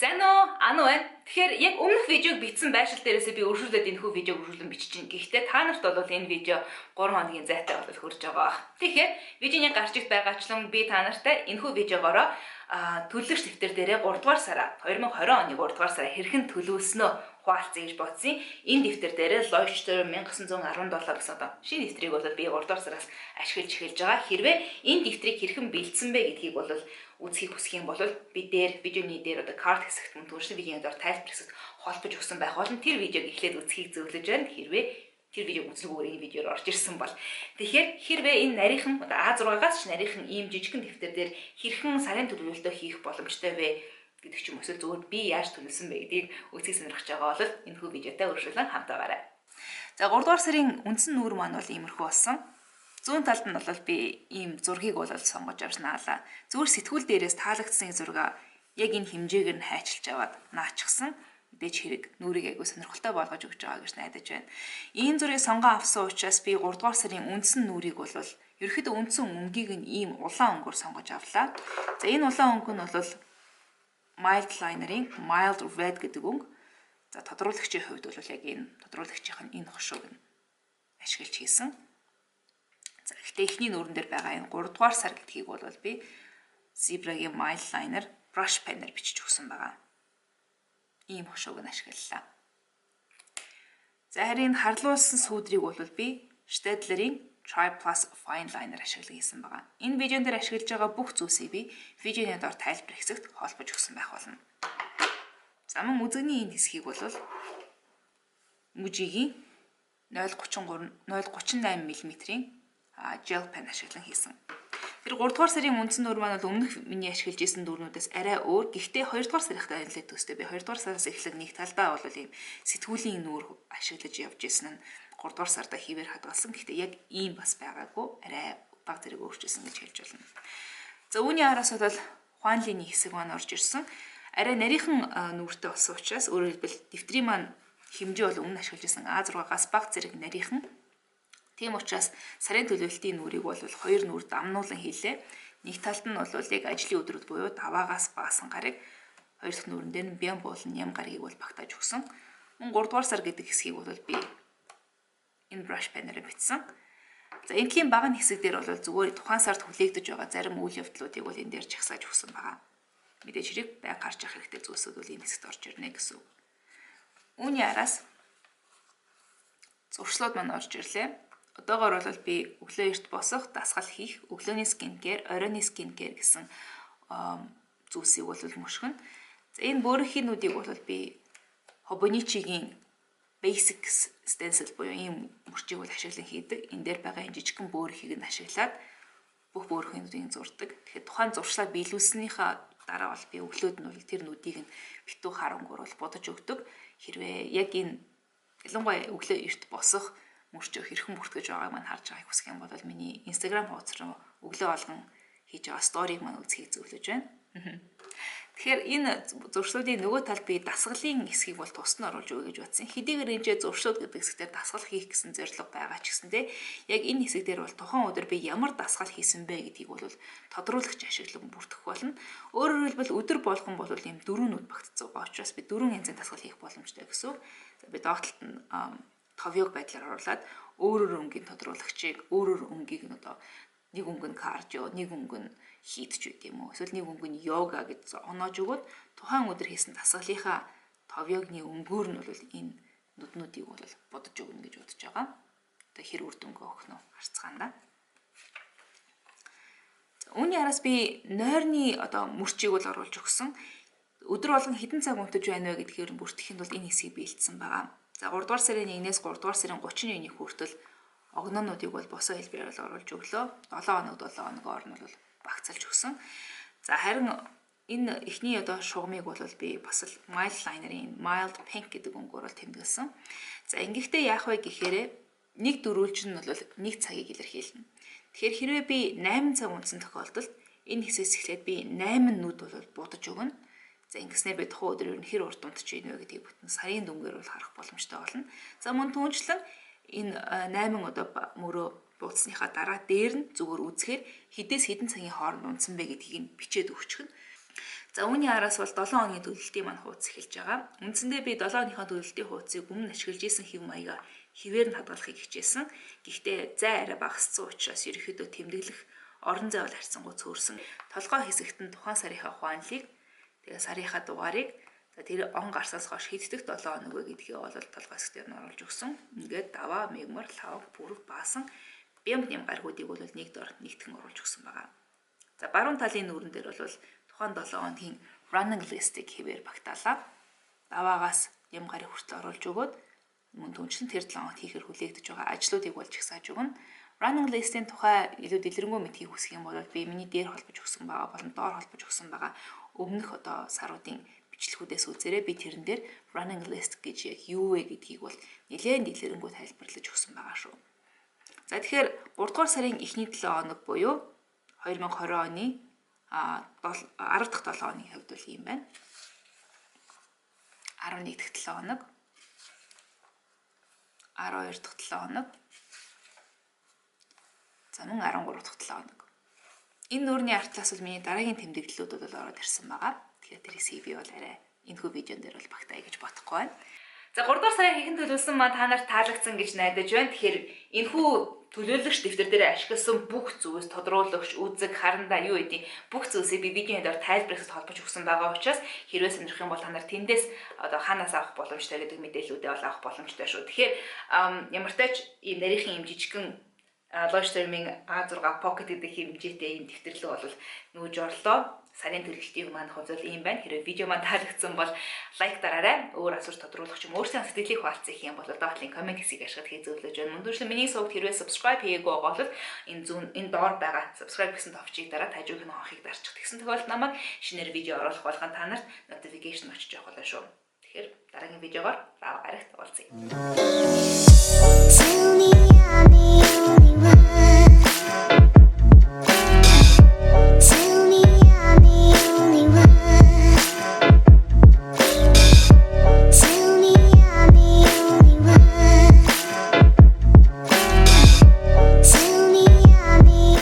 Сайн уу? Ану байна. Тэгэхээр яг өмнөх видеог бичсэн байшил дээрээсээ би өршүүлээд энэхүү видеог өршүүлэн бичиж чинь. Гэхдээ та нарт бол энэ видео 3 хоногийн зайтай бол хүрж байгаа. Тэгэхээр видеоны гарч ирт байгаачлан би та нартай энэхүү видеогоороо төлөвлөгч дэвтэр дээрээ 3 дугаар сараа, 2020 оны 3 дугаар сараа хэрхэн төлөвлөснөө хуваалцъя гэж бодсон. Энэ дэвтэр дээрээ Leuchter 1917 гэсэн одоо шинэ дэвтрийг бол би 3 дугаар сараас ашиглаж эхэлж байгаа. Хэрвээ энэ дэвтрийг хэрхэн бэлдсэн бэ гэдгийг бол үзхийг хүсэх юм бол би дээр видеоны дээр одоо карт хэсэгт, мөн түншлэн видеоны доор тайлбар хэсэгт холбож өгсөн байх болно. Тэр видеог эхлээд үзхийг зөвлөж байна. Хэрвээ тэр видеог үзлэгүүгээр энэ видеоор орж ирсэн бол. Тэгэхээр хэрвээ энэ нарийнхан одоо А6-аас ч нарийнхан ийм жижигхэн дэвтэр дээр хэрхэн сарын төлөвлөлтөө хийх боломжтой вэ гэдэг ч юм уу, эсвэл зүгээр би яаж төлөвлөсөн бэ гэдгийг үзхийг сонирхож байгаа бол энэхүү видеотой өршөөлөн хамт байгаарай. За, 3 дугаар сарын үндсэн нүүр маань бол иймэрхүү болсон. Зүүн талд нь бол би ийм зургийг бол сонгож авсан аалаа. Зүгээр сэтгүүл дээрээс таалагдсан зургаа яг энэ хэмжээгээр нь хайчилж аваад наачихсан. Мэдээж хэрэг нүрийг айгуу сонирхолтой болгож өгч байгаа гэж найдаж байна. Ийм зургийг сонгон авсан учраас би 3 дугаар сарын үндсэн нүрийг бол ерөөхдөө үндсэн өнгийг нь ийм улаан өнгөөр сонгож авлаа. За, энэ улаан өнгө нь бол Mild Liner-ын Mild Red гэдэг өнгө. За, тодруулагчийн хувьд бол яг энэ тодруулагчийн энэ хошууг нь ашиглаж хийсэн. За, гэхдээ эхний нүүрэн дээр байгаа энэ 3 дугаар сар гэдгийг бол би Zebra-гийн Mild Liner brush pen-ээр бичиж өгсөн байгаа. Ийм хошууг нь ашиглалаа. За, харин энэ харлуулсан сүүдрийг бол би Staedtler-ийн Tri Plus Fine Liner ашиглан хийсэн байгаа. Энэ видеон дээр ашиглаж байгаа бүх зүйлсийг би видеоны доор тайлбар хэсэгт холбож өгсөн байх болно. За, мөн үзэгний энэ хэсгийг бол Muji-гийн 0.33 0.38 мм-ийн gel pen ашиглан хийсэн. Тэр 3 дугаар сарын үндсэн нүүр маань бол өмнөх миний ашиглаж исэн дүүрнүүдээс арай өөр. Гэхдээ 2 дугаар сарынхтай арилыг төстэй. Би 2 дугаар сараас эхлэн нэг талдаа бол ийм сэтгүүлийн нүүр ашиглаж явж исэн нь 3 дугаар сарда хэвээр хадгалсан. Гэхдээ яг ийм бас байгаагүй. Арай баг зэрэг өөрчилсөн гэж хэлж байна. За, үүний араас бол Хуанлины хэсэг маань орж ирсэн. Арай нарийнхан нүүртэй болсон учраас, өөрөөр хэлбэл, дэвтрийн маань хэмжээ бол өмнө ашиглаж исэн А6-аас баг зэрэг нарийнхан. Тийм учраас сарын төлөвлөлтийн нүүрийг бол хоёр нүүр дамнуулан хийлээ. Нэг талд нь бол яг ажлын өдрүүд буюу даваагаас баасан гараг, хоёр дахь нүүрэн дээр нь бян болон ням гарагийг бол багтааж өгсөн. Мөн 3 дугаар сар гэдэг хэсгийг бол би энэ brush pen-ээр бичсэн. За, энэхийн баганы хэсэг дээр бол зүгээр тухайн сард хүлээгдэж байгаа зарим үйл явдлуудыг бол энэ дээр жагсааж өгсөн байгаа. Мэдээж хэрэг бай гарч явах хэрэгтэй зүйлсүүд бол энэ хэсэгт орж ирнэ гэсэн үг. Үүний араас зуршлууд маань орж ирлээ. Одоогоор бол би өглөө эрт босох, дасгал хийх, өглөөний skin care, оройн skin care гэсэн зүйлсийг бол мөшгөн. За, энэ бөөрөнхийнүүдийг бол би Hobonichi-гийн basic stencil буюу ийм мөрчийг бол ашиглан хийдэг. Энэ дээр байгаа энэ жижигхэн бөөрөнхийг нь ашиглаад бүх бөөрөнхийнүүдийг зурдаг. Тэгэхээр тухайн зуршлаа биелүүлснийхаа дараа бол би өглөөд нь бол тэр нүдийг нь битүү хар өнгөөр бол будаж өгдөг. Хэрвээ яг энэ ялангуяа өглөө эрт босох мөрчөө хэрхэн бүртгэж байгааг маань харж байгааг хүсэх юм бол миний Instagram хуудас руу өглөө болгон хийж байгаа story-г маань үзхийг зөвлөж байна. Тэгэхээр энэ зуршлуудын нөгөө талд би дасгалын хэсгийг бол тусад нь оруулж өгье гэж бодсон. Хэдийгээр энэ зуршлууд гэдэг хэсгээр дасгал хийх гэсэн зорилго байгаа ч гэсэн те, яг энэ хэсэг дээр бол тухайн өдөр би ямар дасгал хийсэн бэ гэдгийг бол тодруулагч ашиглан бүртгэх болно. Өөрөөр хэлбэл, өдөр болгон бол ийм дөрвөн нүд багтцсан байгаа учраас би дөрвөн янзын дасгал хийх боломжтой гэсэн үг. За, би доод талд нь товёг байдлаар оруулаад өөр өөр өнгийн тодруулагчийг, өөр өөр өнгийг нь, одоо нэг өнгө нь cardio, нэг өнгө нь HIIT ч үт юм уу. Эсвэл нэг өнгө нь йога гэж оноож өгөөд тухайн өдөр хийсэн дасгалынхаа товёгны өнгөөр нь бол энэ нүднүүдийг бол будаж өгнө гэж бодож байгаа. Одоо хэр үр дүнгээ өгөх нь харцгаана да. Үүний араас би нойрны одоо мөрчийг бол оруулж өгсөн. Өдөр болгон хэдэн цаг унтаж байна вэ гэдгээр бүртгэхэд бол энэ хэсгийг бэлдсэн байгаа. За, 3 дугаар сарын 1-ээс 3 дугаар сарын 31-ний хүртэл огноонуудыг бол босоо хэлбэрээр бол оруулж өглөө. 7 хоног, 7 хоногоор нь бол багцалж өгсөн. За, харин энэ эхний одоо шугамыг бол би бас л Mild Liner-ийн Mild Pink гэдэг өнгөөр бол тэмдэглэсэн. За, ингэхдээ яах вэ гэхээр нэг дөрвөлж нь бол нэг цагийг илэрхийлнэ. Тэгэхээр хэрвээ би 8 цаг унтсан тохиолдолд энэ хэсгээс эхлээд би 8 нүд бол будаж өгнө. За, ингэснээр би тухайн өдөр ер нь хэр урт унтж ийн вэ гэдгийг бүтэн сарын дүнгээр бол харах боломжтой болно. За, мөн түүнчлэн энэ 8 одоо мөрөө бууцсныхаа дараа дээр нь зүгээр үзэхээр хэдээс хэдэн цагийн хооронд унтсан бэ гэдгийг нь бичээд өгчих нь. За, үүний араас бол 7 хоногийн төлөлтийн маань хуудас эхэлж байгаа. Үндсэндээ би 7 хоныхоо төлөлтийн хуудсыг өмнө ашиглаж исэн хэв маягаа хэвээр нь хадгалахыг хичээсэн. Гэхдээ зай арай багассан учраас ерөнхийдөө тэмдэглэх орон зай бол харьцангуй цөөрсөн. Толгой хэсэгт нь тухайн сарынхаа хуанлыг, тэгээ сарынхаа дугаарыг, за, тэр он гарсаас хойш хэд дэх 7 хоног вэ гэдгийг бол толгой хэсэгт нь оруулж өгсөн. Ингээд даваа, мягмар, лхагва, бүрэг, баасан, бямба ням гаригуудыг бол нэг дор нэгтгэн оруулж өгсөн байгаа. За, баруун талын нүүрэн дээр бол тухайн 7 хоногийн running list-ийг хэвээр багтаалаа. Даваагаас ням гариг хүртэл оруулж өгөөд мөн түнчлэн тэр 7 хоногт хийхээр хүлээгдэж байгаа ажлуудыг бол жагсааж өгнө. Running list-ийн тухай илүү дэлгэрэнгүй мэдэхийг хүсэх юм бол би миний дээр холбож өгсөн байгаа болон доор холбож өгсөн байгаа өмнөх одоо саруудын бичлэгүүдээс үзээрэй. Би тэрэн дээр running list гэж яг юу вэ гэдгийг бол нэлээд дэлгэрэнгүй тайлбарлаж өгсөн байгаа шүү. За, тэгэхээр 3 дугаар сарын эхний 7 хоног буюу 2020 оны 10 дахь 7 хоногийн хувьд бол ийм байна. 11 дахь 7 хоног, 12 дахь 7 хоног, за, мөн 13 дахь 7 хоног. Энэ нүүрний артлаас бол миний дараагийн тэмдэглэлүүд бол ороод ирсэн байгаа. Тэгэхээр тэр хэсгийг би бол арай энэхүү видеон дээр бол багтаая гэж бодохгүй байна. За, 3 дугаар сарын хэрхэн төлөвлөсөн маань та нарт таалагдсан гэж найдаж байна. Тэгэхээр энэхүү төлөөлөгч дэвтэр дээр ашигласан бүх зүйлс, тодруулагч, үзэг, харандаа, юу гэдэг бүх зүйлсийг би видеоны дээр тайлбарлахад холбож өгсөн байгаа учраас хэрвээ сонирхох юм бол та нар тэндээс одоо хаанаас авах боломжтой гэдэг мэдээллүүдээ бол авах боломжтой шүү. Тэгэхээр ямар ч тач ийм нарийнхан, юм жижигхэн Leuchtturm-ийн A6 Pocket гэдэг хэмжээтэй ийм дэвтэр рүү бол нүүж орлоо. Сарын төлөлтийн маань хувьд ийм байна. Хэрвээ видео маань таалагдсан бол лайк дараарай. Өөр асууж тодруулах ч юм, өөрсдийн сэтгэлийг хуваалцах юм бол доотлын comment хэсгийг ашиглахыг зөвлөж байна. Мөн түншлэн миний сувагт хэрвээ subscribe хийгээгүй байгаа бол энэ зүүн энэ доор байгаа subscribe гэсэн товчийг дараа тажуугийн хонхыг дарчих. Тэгсэн тохиолдолд намайг шинээр видео оруулах болгон та нарт notification очиж явах болно шүү. Тэгэхээр дараагийн видеогоор лав гарагт уулзъя.